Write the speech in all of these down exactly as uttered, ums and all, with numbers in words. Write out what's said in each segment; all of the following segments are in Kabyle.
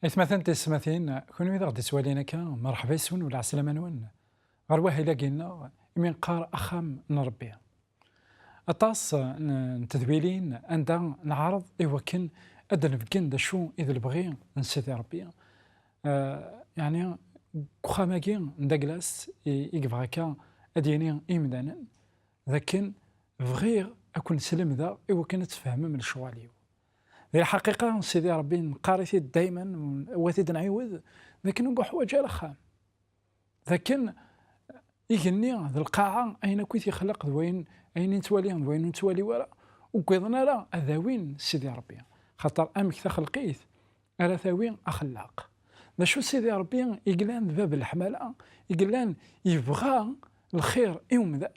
Aytmaten tisetmatin, kunwi d aɣ-d-ittwalin akka, merḥba yes-wen u lɛeslama-nwen ɣer wahil-agi-nneɣ imi neqqar Axxam n Ṛebbi. Aṭas n, n tedwilin anda neɛreḍ i wakken ad d-nebeggen d acu i d lebɣi n Sidi Ṛebbi. Eh, yeɛni, deg uxxam-agi n Douglas i, i yebɣa akka ad yini i yimdanen d akken bɣiɣ ad ken-slemdeɣ i wakken ad tfehmem lecɣal-iw. Di lḥaqiqa, Sidi Ṛebbi neqqar-it-id daymen, u ad t-id-nɛiwed, d akken ur yuḥwaǧ ara axxam. D akken igenni d lqaɛa, ayen akk i t-ixleq d wayen, ayen i nettwali d wayen ur nettwali ara, ur wwiḍen ara ad awin Sidi Ṛebbi. Xaṭer amek taxelqit ara tawi axellaq? D acu Sidi Ṛebbi i yellan d bab n leḥmala, i yellan yebɣa lxir i umdan?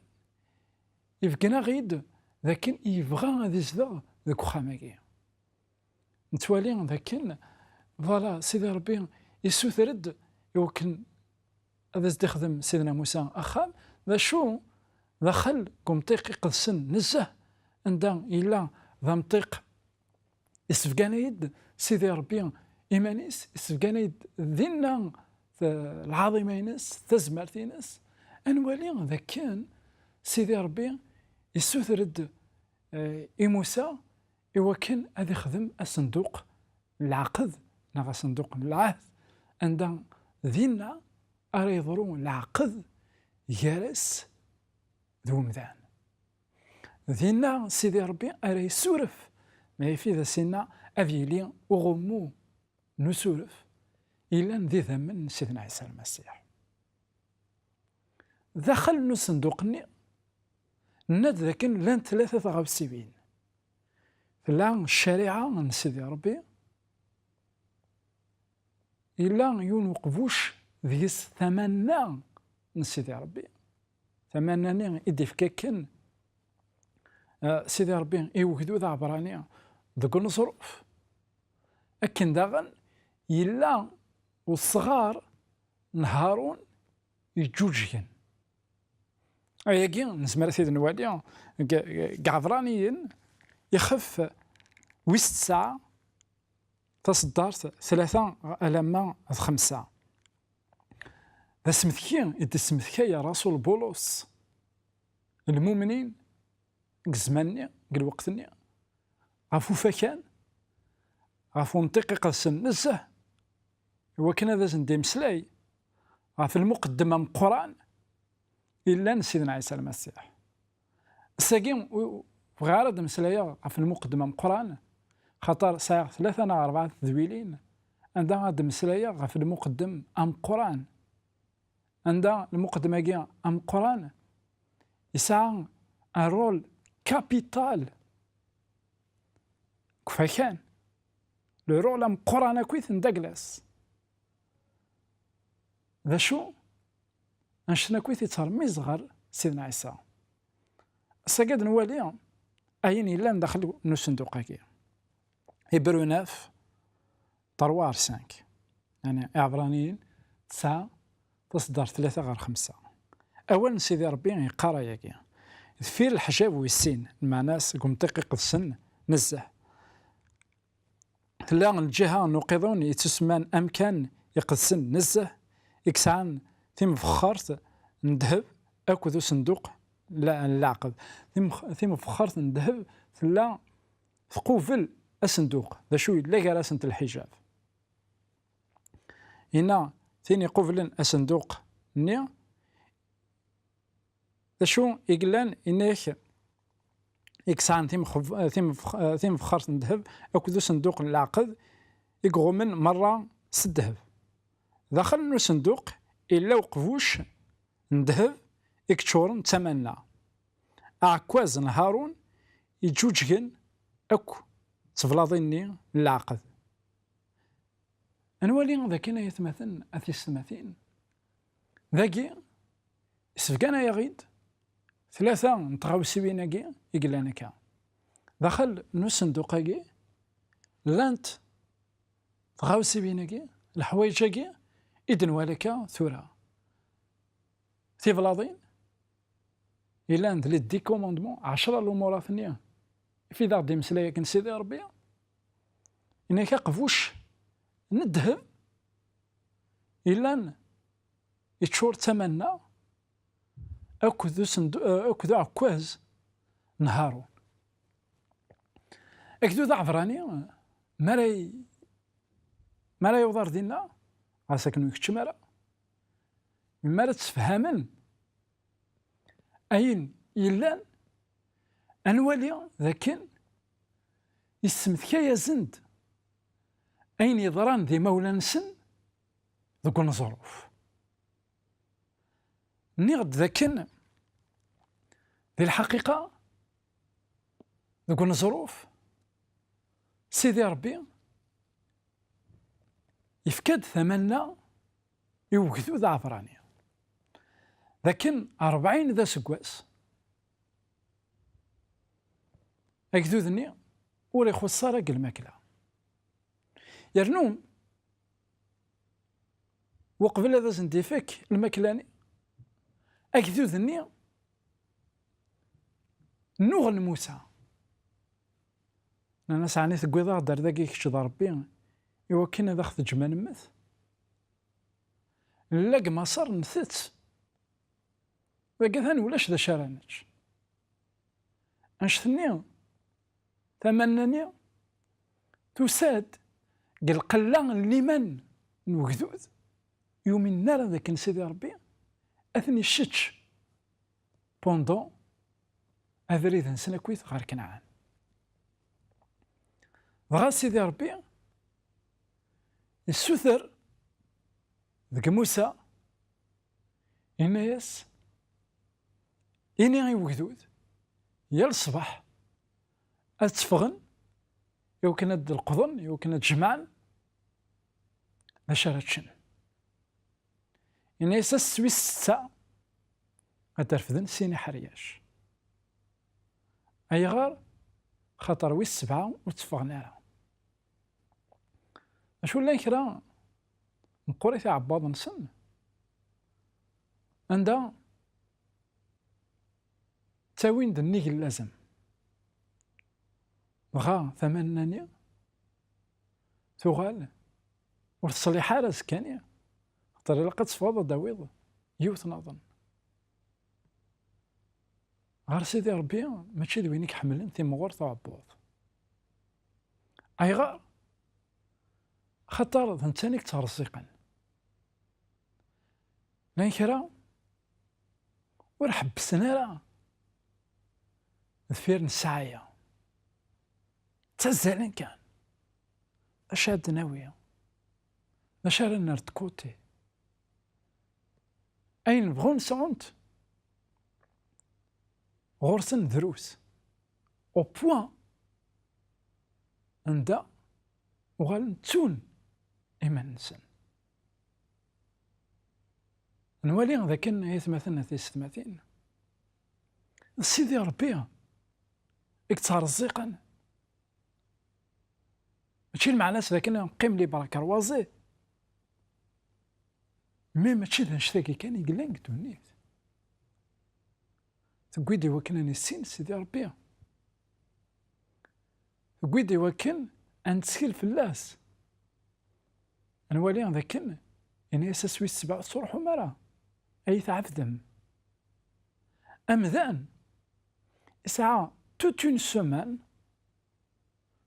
Ibeggen-aɣ-id d akken yebɣa ad izdeɣ deg uxxam-agi. Nettwali d akken, voilà, Sidi Ṛebbi issuter-d i wakken ad as-d-ixdem Sidna Musa axxam. D acu? Daxel deg umṭiq iqedsen nezzeh, anda yella d amṭiq, issebgan-ayi-d Sidi Ṛebbi iman-is, issebgan-ayi-d dinna t-, lɛaḍima-ines, tazmert-ines. Ad nwali d akken Sidi Ṛebbi issuter-d, eh, i Musa i wakken ad ixdem asenduq n lɛaqed, neɣ asenduq n lɛahd, anda dinna ara yeḍru leɛqed gar-as d umdan. Dinna Sidi Ṛebbi ara yessuref, ma yif-it ad s-inna ad yili uɣummu n usuref yellan d idammen n Sidna Ɛisa Lmasiḥ. Daxel n usenduq-nni, nenna-d dakken llant tlata tɣawsiwin. Tella ccariɛa n Sidi Ṛebbi, yella yiwen uqbuc deg-s tamanna n Sidi Ṛebbi. Tamanna-nni i d-ifka akken, eh, Sidi Ṛebbi i ugdud aɛebrani deg uneẓruf. Akken daɣen yella usɣar n Harun yeǧǧuǧgen. Ayagi nezmer ad t-id-nwali deg, deg Iɛebraniyen, ixef wis tesɛa, taṣeddart tlata alamma d xemsa. D asmetki i d-ismetkay Rasul Bulus lmumnin deg zzman-nni, deg lweqt-nni, ɣef ufakan, ɣef umṭiq iqedsen nezzeh, i wakken ad asen-d-imeslay ɣef lmuqeddem ameqqran yellan Sidna Ɛisa Lmasiḥ. Ass-agi, ur, ur bɣiɣ ara ad d-meslayeɣ ɣef lmuqeddem ameqqran, xaṭer sɛiɣ tlata neɣ rebɛa tedwilin anda ad d-meslayeɣ ɣef lmuqeddem ameqqran. Anda lmuqeddem-agi ameqqran yesɛa un rôle capital deg ufakan. Le rôle ameqqran akkit n Douglas. D acu? Annect-n akkit yettṛemmiz ɣer Sidna Ɛisa. Ass-agi ad nwali ayen yellan daxel n usenduq-agi. Hébreux neuf, trois ar cinq. Yeɛni, Iɛebraniyen tesɛa, taṣeddart tlata ɣer xemsa. Awal n Sidi Ṛebbi yeqqar ayagi: deffir leḥjab wis sin, lmeɛna-s deg umṭiq iqedsen nezzeh, tella lǧiha n uqiḍun yettusemman amkan iqedsen nezzeh, i yesɛan timfexxert n ddheb akked usenduq n la-, n leɛqed. Timx-, timfexxert n ddheb tella tqubel asenduq, d acu yella gar-asent lḥijab. Inna tin iqublen asenduq-nni, d acu i yellan, inna-yak, i yesɛan timxeb-, timfex-, timfexxert n ddheb akked usenduq n leɛqed i iɣummen merra s ddheb. Daxel n usenduq yella uqbuc n ddheb i yeččuren d tamanna. Aɛekkaz n Harun yeǧǧuǧgen akk d teblaḍin-nni n leɛqed. Ad nwali dakken, ay atmaten, a tisetmatin, dagi, isebgan-aɣ-id tlata n tɣawsiwin-agi i yellan akka. Daxel n usenduq-agi, llant tɣawsiwin-agi, leḥwayeǧ-agi i d-nwala akka tura. Tiblaḍin, yellan d les dix commandements, ɛecra lumurat-nni i d aɣ-d-imeslay akken Sidi Ṛebbi, inna-k aqbuc n ddheb yellan yeččur d tamanna akked usendu-, eh, akked uɛekkaz n Harun. Agdud aɛebṛani, mi ara y-, mi ara yaweḍ ar dinna, ɣas akken ur ikeččem ara, mi ara tessefhamem ayen yellan, ad nwali d akken yessemteka-yasen-d ayen yeḍran d imawlan-nsen deg uneẓruf. Nniɣ-d d akken, di lḥaqiqa, deg uneẓruf, Sidi Ṛebbi yefka-d tamanna i ugdud aɛebṛani. D akken ṛebɛin d aseggas, agdud-nni ur ixuṣṣ ara deg lmakla. Yernu, uqbel ad asen-d-ifek lmakla-nni, agdud-nni nnuɣen Musa. Nnan-as, ɛni tewwiḍ-aɣ-d ar dagi kečč d Ṛebbi i wakken ad aɣ-teǧǧem ad nemmet? Nella deg Maṣer ntett. Dagi atan ulac d acu ara nečč. Annect-nni, tamanna-nni, tusa-d deg lqella n liman n ugdud, ur yuminen ara d akken Sidi Ṛebbi ad ten-issečč pendant abrid-nsen akkit ɣer Kanɛan. Dɣa Sidi Ṛebbi yessuter deg Musa, yenna-yas, ini i wegdud, yal ṣṣbeḥ ad tteffɣen, iwakken ad d-leqḍen, iwakken ad jemɛen d acu ara ččen. Yenna-yas, ass wis setta ad d-refden sin iḥeryac. Ayɣer? Xaṭer wis sebɛa ur tteffɣen ara. Acu, llan kra meqqrit iɛebbaḍ-nsen anda ttawin-d nnig n lazem. Dɣa tamanna-nni tuɣal ur teṣliḥ ara azekka-nni, xaṭer ilaq ad teffɣeḍ ad d-tawiḍ yiwet naḍen. Ɣer Sidi Ṛebbi mačči d win i iḥemmlen timɣur taɛebbuḍt. Ayɣer? Xaṭer d netta i yettreẓẓiqen. Llan kra ur ḥebbsen ara deffir n ssɛaya. Ttazzalen kan. D acu ara d-nawi? D acu ara nerr de côté? Ayen bɣun sɛun-t, ɣur-sen drus. Au point anda uɣalen ttun iman-nsen. Nwali d akken, ay atmaten, a tisetmatin, d Sidi Ṛebbi i yettreẓẓiqen. Mačči lmeɛna-s d akken qqim libre kerwaẓi. Mi mačči d annect-agi kan i yellan deg ddunit. Tewwi-d i wakken ad nissin Sidi Ṛebbi. Tewwi-d i wakken ad nettkel fell-as. Ad nwali d akken, yenna-yas, ass wis sebɛa ur tettruḥum ara, ad iyi-tɛebdem. Amdan yesɛa toute une semaine,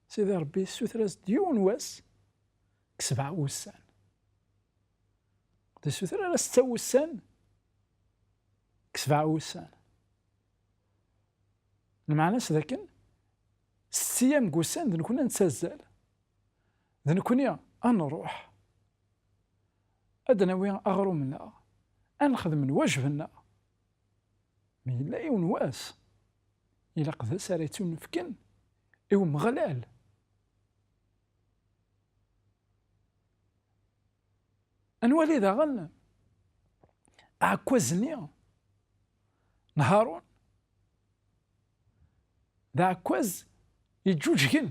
Sidi Ṛebbi yessuter-as-d yiwen wass deg sebɛa wussan. Ur d-yessuter ara setta wussan deg sebɛa wussan. Lmeɛna-s d akken, setta ayyam deg wussan d nekkni ad nettazzal, d nekkni ad nruḥ, ad d-nawi aɣrum-nneɣ, ad nexdem lwajeb-nneɣ. Mi yella yiwen wass, ilaq d ass ara yettunefken i Umeɣlal. Ad nwali daɣen aɛekkaz-nni n Haṛun, d aɛekkaz yeǧǧuǧgen.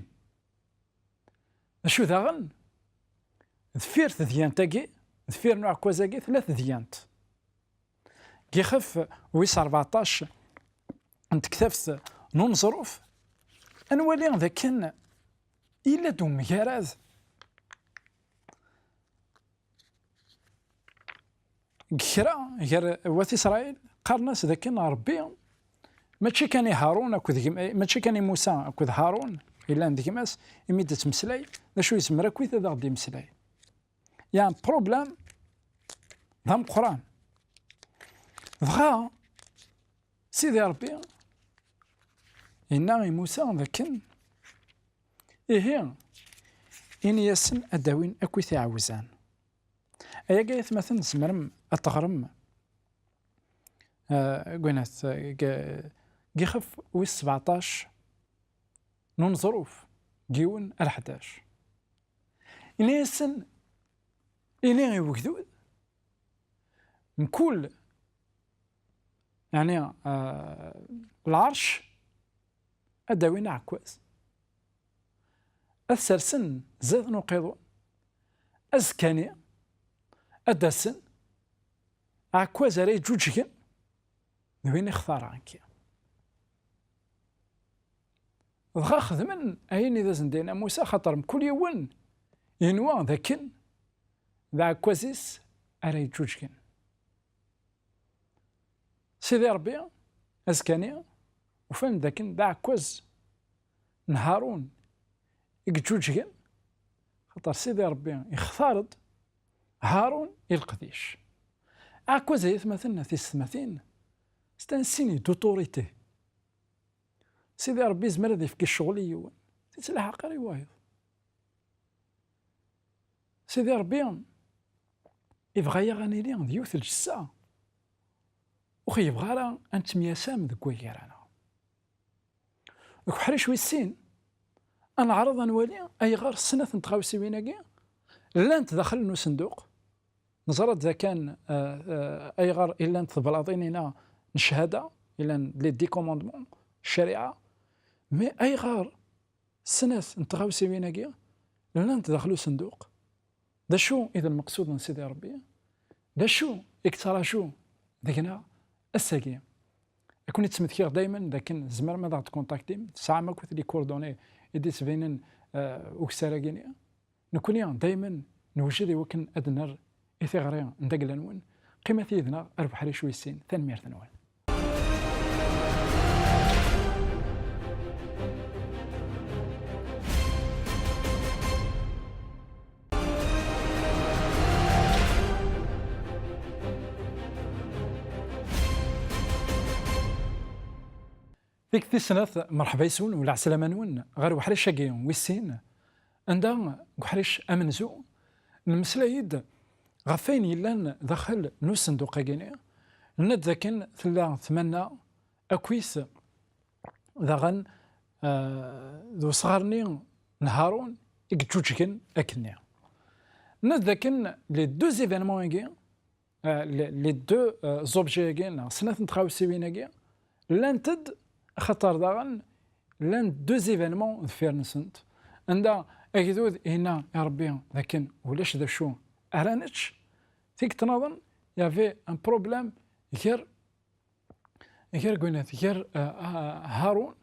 D acu daɣen? Deffir tedyant-agi, deffir n uɛekkaz-agi, tella tedyant. Deg yixef wis rbeɛṭac n tektabt n Uneẓruf, ad nwali d akken yella-d umgarad deg kra gar wat Isṛayil, qqaren-as dakken Ṛebbi, mačči kan i Haṛun akked gma, mačči kan i Musa akked Haṛun yellan d gma-s, imi d-tettmeslay, d acu yezmer akkit ad aɣ-d-imeslay. Yeɛni problème d ameqqran. Dɣa, Sidi Ṛebbi yenna i Musa dakken, ihi, ini-yasen ad d-awin akk i t-iɛewzan. Ayagi ay atmaten tzemrem ad teɣrem, eh, deg winat, eh, deg, deg ixef wis sebɛeṭṭac n Uneẓruf, deg yiwen ar ḥdac. Ini-yasen, ini i wegdud, mkul, yeɛni, eh, lɛerc, ad d-awin aɛekkaz, ad t-sersen zdat n uqiḍun, azekka-nni ad d-asen, aɛekkaz ara yeǧǧuǧgen d win i xtareɣ nekki. Dɣa xedmen ayen i d asen-d-yenna Musa, xaṭer mkul yiwen yenwa d akken d aɛekkaz-is ara yeǧǧuǧgen. Sidi Ṛebbi, azekka-nni, ufan-d dakken d aɛekkaz n Haṛun i yeǧǧuǧgen, xaṭer Sidi Ṛebbi ixtar-d Haṛun i leqdic. Aɛekkaz, ay atmaten, a tisetmatin, c'est un signe d'autorité. Sidi Ṛebbi yezmer ad ifk ccɣel i yiwen, tettlaḥaq ara i wayeḍ. Sidi Ṛebbi ibɣa-yaɣ ad nili d yiwet n lǧessa, ur ɣ-yebɣi ara ad nettemyasam deg wagar-aneɣ. Deg uḥric wis sin, ad neɛreḍ ad nwali ayɣer snat n tɣawsiwin-agi llant daxel n usenduq. Neẓra-d dakan, eh, eh, ayɣer i llant teblaḍin-ina n cchada, i llan les dix commandements, ccariɛa, mais ayɣer snat n tɣawsiwin-agi llant daxel usenduq? D acu i d lmeqsud n Sidi Ṛebbi? D acu i yettraǧu deg-neɣ ass-agi? Ad ken-id-smektiɣ daymen d akken tzemrem ad aɣ-d-kontaktim, tesɛam akk les coordonnées i d-yettbinen, eh, ukessar-agi-nni. Nekkni daymen newjed i wakken ad nerr i tiɣri n dagla-nwen. Qqimet yid-neɣ ar uḥric wis sin. Tanemmirt-nwen. Tikkelt tis snat, merḥba yes-wen u lɛeslama-nwen ɣer uḥric-agi wis sin, anda deg uḥric amenzu nemmeslay-d ɣef wayen yellan daxel n usenduq-agi-nni. Nenna-d dakken tella tmanna akkit daɣen, eh, d usɣar-nni n Haṛun i yeǧǧuǧgen akkenni. Nenna-d dakken les deux événements-agi, eh, les, les deux, eh, objets-agi, neɣ snat n tɣawsiwin-agi, llant-d axaṭer daɣen llan-d deux événements deffir-nsent, anda agdud yenna i Ṛebbi dakken ulac d acu ara nečč, tikkelt nniḍen, il y avait un problème gar, gar gwnat, gar, eh, ah, Haṛun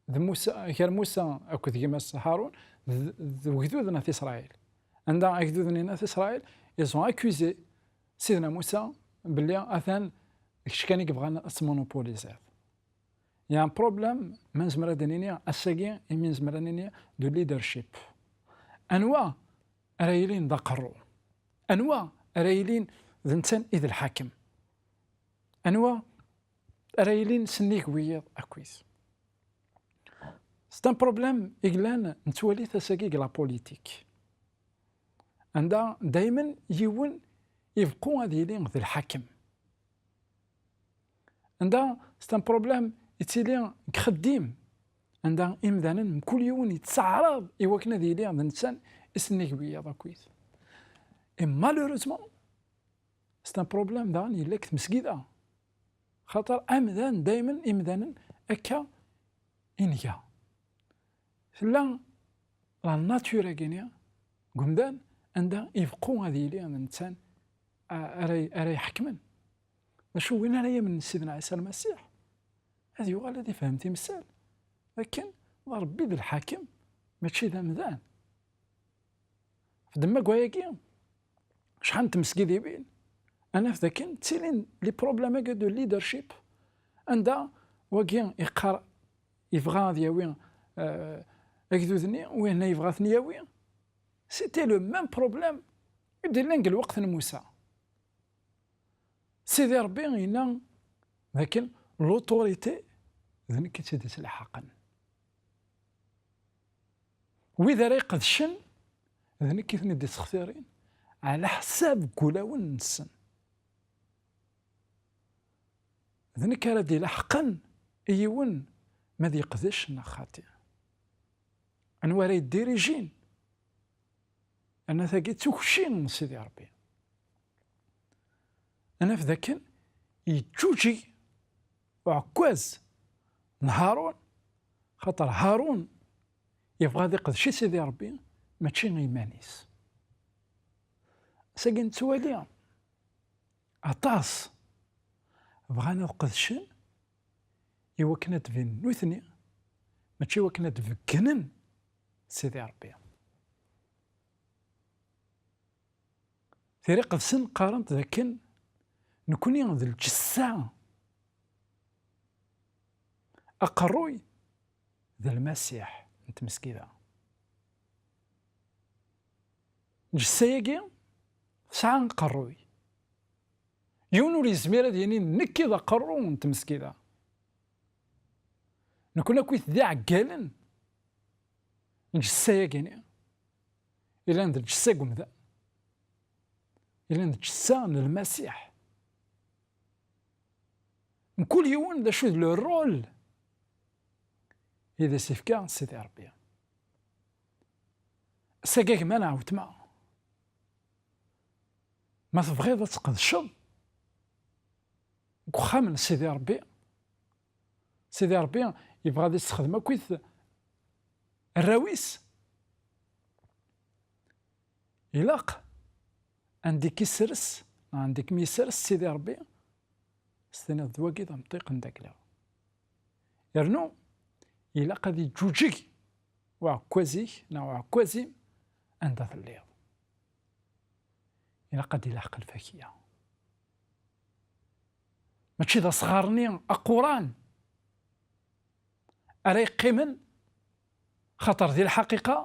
d Musa, gar Musa akked gma-s Haṛun d, d wegdud n At Isṛayil. Anda agdud-nni n At Isṛayil, ils ont accusé Sidna Musa belli atan d kečč kan i yebɣan ad tmonopoliziḍ. Il y a un problème, ma nezmer ad d-nini ass-agi, imi nezmer ad nini de leadership. Anwa ara yilin d aqerru? Anwa ara yilin d netta i d lḥakem? Anwa ara yilin sennig wiyiḍ akkit? C'est un problème i yellan nettwali-t ass-agi deg la politique. Anda daymen yiwen ibeqqu ad yili d lḥakem. Anda c'est un problème yettili deg ixeddim, anda imdanen mkul yiwen yettaɛraḍ i wakken ad yili d netta i sennig wiyaḍ akkit. Et malheureusement, c'est un problème daɣen yella deg tmesgida. Xaṭer amdan daymen imdanen akka i nga. Tella la nature-agi-nni deg umdan anda ibeqqu ad yili d netta ara, ara iḥekmen. D acu, win ara yamnen Sidna Ɛisa Lmasiḥ, ad yuɣal ad ifhem timsal akken d Ṛebbi d lḥakem, mačči d amdan. Ɣef ddemma n wayagi, acḥal n tmesgidiwin Ad naf dakken ttilin les problèmes-agi de leadership, anda wagi yeqqar yebɣa ad yawi, euh, agdud-nni, wihin yebɣa ad ten-yawi. C'était le même problème i d-yellan deg lweqt n Musa. Sidi Ṛebbi yenna dakken l'autorité d nekk i tt-id-ittlaḥaqen. Wid ara iqedcen, d nekk i ten-id-ittextirin ɛla ḥsab n wulawen-nsen. D nekk ara d-ilaḥqen i yiwen ma ad yeqdec neɣ xaṭi. Anwa ara yeddirijin? Anna tagi d tukci n Sidi Ṛebbi. Ad naf dakken yeǧǧuǧeg uɛekkaz n Haṛun, xaṭer Haṛun yebɣa ad iqdec i Sidi Ṛebbi, mačči i yiman-is. Sagi nettwali aṭas bɣan ad qedcen i wakken ad d-binen nutni, mačči i wakken ad d-beggnen Sidi Ṛebbi. Tira iqedsen qqarent dakken nekni d lǧessa, aqerruy d Lmasiḥ n tmesgida. Lǧessa-agi tesɛa aqerruy. Yiwen ur yezmir ad yini nekki d aqerru n tmesgida. Nekni akkit d iɛeggalen n lǧessa-agi-ni. Ilan d lǧessa n umdan. Ilan d lǧessa n Lmasiḥ. Mkul yiwen d acu d le rôle i d as-ifka Sidi Ṛebbi. Sagi a gma neɣ a weltma, ma tebɣiḍ ad tqedceḍ deg uxxam n Sidi Ṛebbi, Sidi Ṛebbi yebɣa ad yessexdem akkit arraw-is. Ilaq anda i k-isres, neɣ anda i kem-isres Sidi Ṛebbi, s-tiniḍ d wagi d amṭiq n dagla. Yernu ilaq ad iǧuǧeg uɛekkaz-ik neɣ uɛekkaz-im anda telliḍ. Ilaq ad ilaḥeq lfakya. Mačči d asɣar-nni aquran ara yeqqimen, xaṭer di lḥaqiqa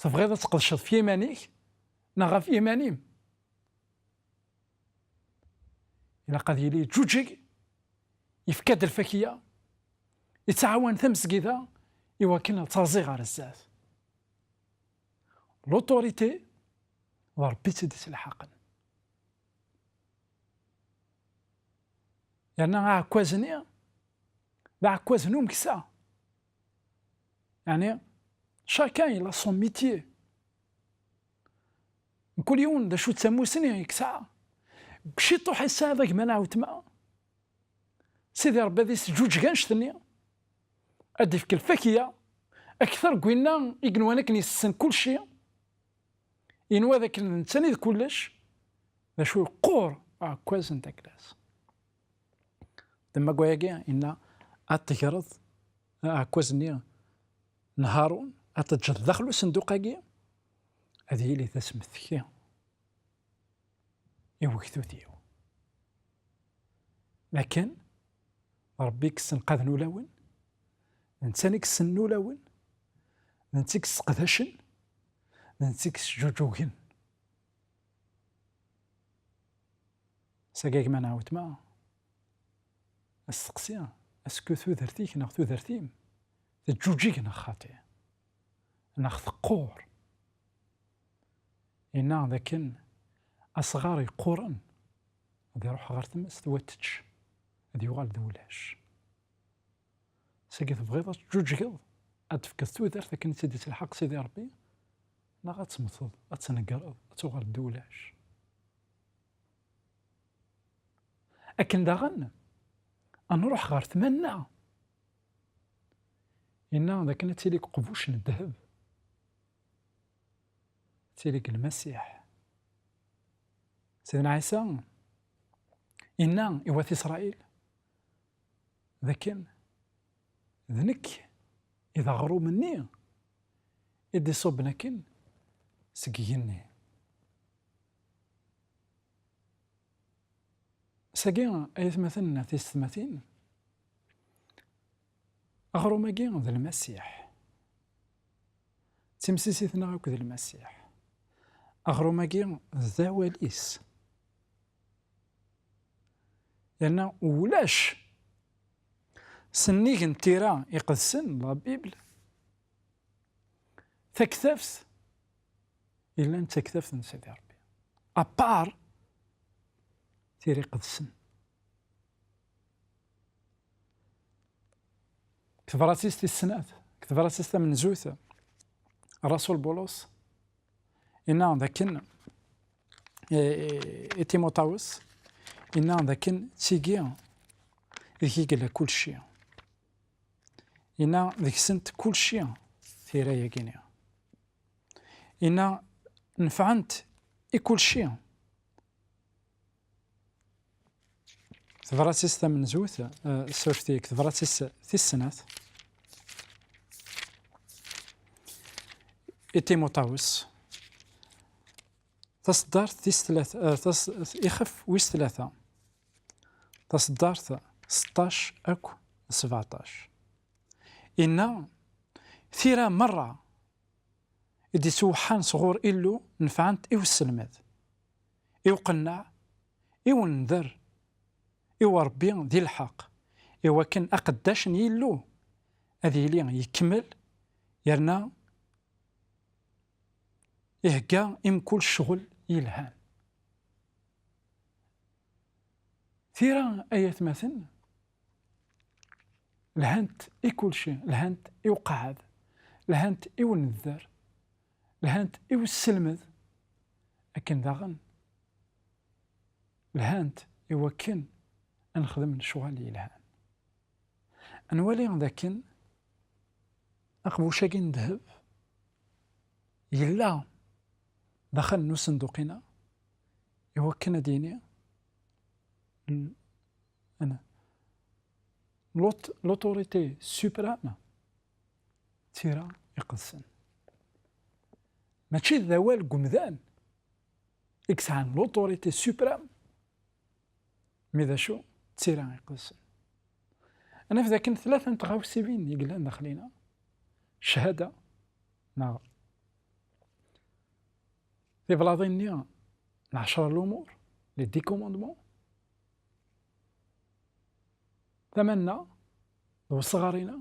tebɣiḍ ad tqedceḍ f yiman-ik neɣ ɣef yiman-im. Ilaq ad yili yeǧǧuǧeg, yefka-d lfakya, yettɛawan tamesgida i wakken ad terẓi ɣer zdat. L'autorité d Ṛebbi i tt-id-ittlaḥaqen. Yerna aɛekkaz-nni d aɛekkaz n umeksa. Yeɛni, chacun il a son métier. Mkul yiwen d acu d tamusni i yesɛa. Deg ciṭuḥ yesɛa d agma neɣ weltma. Sidi Ṛebbi ad isǧuǧeg annect-nni, ad d-ifk lfakya, akter deg winna i yenwan akken yessen kulci, yenwa d akken d netta i d kullec, d acu yeqqur uɛekkaz n taklas. Deg wayagi, yenna ad tegreḍ aɛekkaz-nni n Haṛun, ad teǧǧeḍ daxel usenduq-agi, ad yili d asmekti i wegdud-iw. Lakin Ṛebbi i yessenqaden ulawen, d netta i yessnen ulawen, d netta i yesseqdacen, d netta i yesǧuǧugen. Sagi a gma neɣ a weltma, asteqsi, est-ce que tudert-ik neɣ tudert-im teǧǧuǧig neɣ xaṭi, neɣ teqqur? Yenna dakken asɣar yeqquren ad iruḥ ɣer tmes, wa tečč, ad yuɣal d ulac. Sagi tebɣiḍ ad teǧǧuǧgeḍ, ad tefkeḍ tudert akken i tt-id-ittelḥaq Sidi Ṛebbi, neɣ ad temmteḍ, ad tnegreḍ, ad tuɣaleḍ d ulac? Akken daɣen, ad nruḥ ɣer tmanna. Yenna dakken ad tili deg uqbuc n ddheb, ad tili deg Lmasiḥ. Sidna Ɛisa yenna i wat Isṛayil dakken d nekk i d aɣrum-nni i d-iṣubben akken seg igenni. Ass-agi, ay atmaten, a tisetmatin, aɣrum-agi d Lmasiḥ. D timsisit-nneɣ akk d Lmasiḥ. Aɣrum-agi d awal-is. Yerna ulac sennig n tira iqedsen, la Bible, taktabt yellan d taktabt n Sidi Ṛebbi. Apart tira iqedsen. Deg tebrat-is tis snat, deg tebrat-is tamenzut, Rasul Bulus inna dakken, eh, i Timotawes, inna dakken d tigi deg i yella kulci. Inna deg-sent kulci tira-yagi-nni. Inna nefɛent i kulci. Tebrat-is tamenzut, eh, suref-iyi, deg tebrat-is tis snat i Timotawes, taṣeddart tis tlata, eh, tas-, ixef wis tlata, taṣeddart seṭṭac akk d sbeɛṭac. Inna, tira merra i d-ittweḥḥan sɣur Illu nefɛent i uselmed, i uqenneɛ, i uneder, i urebbi di lḥeqq, i wakken aqeddac n Yillu ad yili yekmel, yerna ihegga i mkul ccɣel yelhan. Tira, ay atmaten, lhant i kulci, lhant i uqeɛɛed, lhant i unedder, lhant i uselmed, akken daɣen lhant i wakken ad nexdem lecɣal yelhan. Ad nwali dakken aqbuc-agi n ddheb yella daxel n usenduq-ina, i wakken ad d-yini l-, ana, l'aut-, l'autorité suprême d tira iqedsen. Mačči d awal n umdan i yesɛan l'autorité suprême, mi d acu? D tira iqedsen. Ad naf dakken tlata n tɣawsiwin i yellan daxel-ina, ccahada, neɣ tiblaḍin-nni, lɛecra n lumuṛ, les dix commandements, tamanna d wesɣar-ina,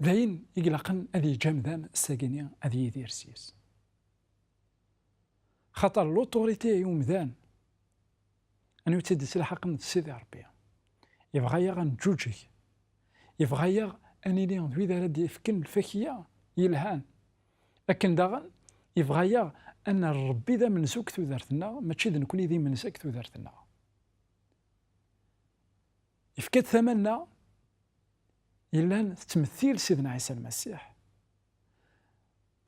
d ayen i ilaqen ad yeǧǧ amdan s tagini ad yidir s-yes. Xaṭer l'autorité i umdan, anwa i tt-id-islḥaqen d Sidi Ṛebbi. Yebɣa-yaɣ ad neǧǧuǧeg. Yebɣa-yaɣ ad nili d wid ara d-yefken lfakya yelhan. Akken daɣen, yebɣa-yaɣ ad nerr Ṛebbi d amenzu deg tudert-nneɣ, mačči d nekkni d imenza deg tudert-nneɣ. Yefka-d tamanna yellan tettmettil Sidna Ɛisa Lmasiḥ,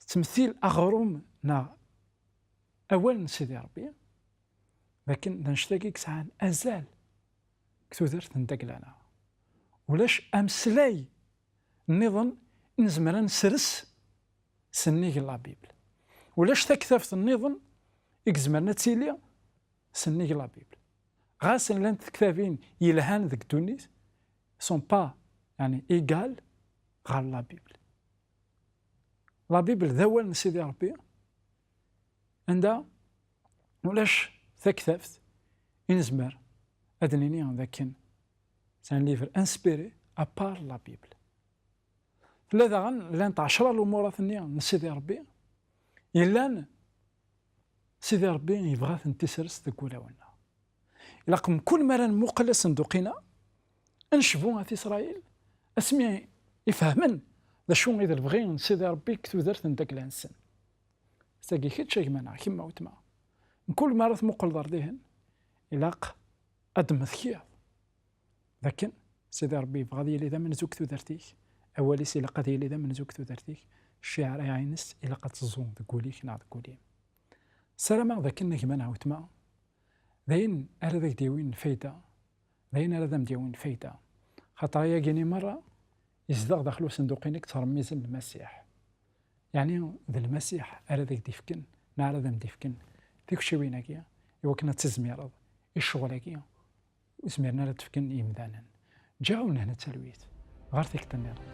tettmettil aɣrum neɣ awal n Sidi Ṛebbi, d akken d annect-agi i yesɛan azal deg tudert n dagla-nneɣ. Ulac ameslay nniḍen i nezmer ad nesres sennig n la Bible. Ulac taktabt nniḍen i izemren ad tili sennig la Bible. Ɣas llant tektabin yelhan deg ddunit, sont pas, yani, égal ɣer la Bible. La Bible d awal n Sidi Ṛebbi, anda ulac taktabt i nezmer ad nini d akken c'est un livre inspiré à part la Bible. Tella daɣen, llant ɛecra lumurat-nni n Sidi Ṛebbi, yellan Sidi Ṛebbi yebɣa ad tent-isres deg wulawen-nneɣ. Ilaq mkul mi ara nmuqel asenduq-ina, ad necbu at Isṛayil, asmi i fehmen d acu i d lebɣi n Sidi Ṛebbi deg tudert n dagla-nsen. Tagi kečč a gma neɣ kemm a weltma, mkul mi ara tmuqleḍ ar dihin, ilaq ad d-temmektiḍ d akken Sidi Ṛebbi yebɣa ad yili d amenzu deg tudert-ik, awal-is ilaq ad yili d amenzu deg tudert-ik, cciɛra-ines ilaq ad teẓẓu deg wul-ik neɣ deg wul-im. Ssarameɣ d akken a gma neɣ weltma, d ayen ara d ak-d-yawin lfayda, d ayen ara d am-d-yawin lfayda. Xaṭer ayagi-nni merra yezdeɣ daxel usenduq-inek ttṛemmizen Lmasiḥ. Yeɛni d Lmasiḥ ara d ak-d-ifken, neɣ ara d am-d-ifken tikciwin-agi, i wakken ad tizmireḍ i ccɣel-agi, ur zmiren ara ad t-fken i yimdanen. Ǧǧiɣ-awen hna d talwit. Ɣer tikkelt nniḍen.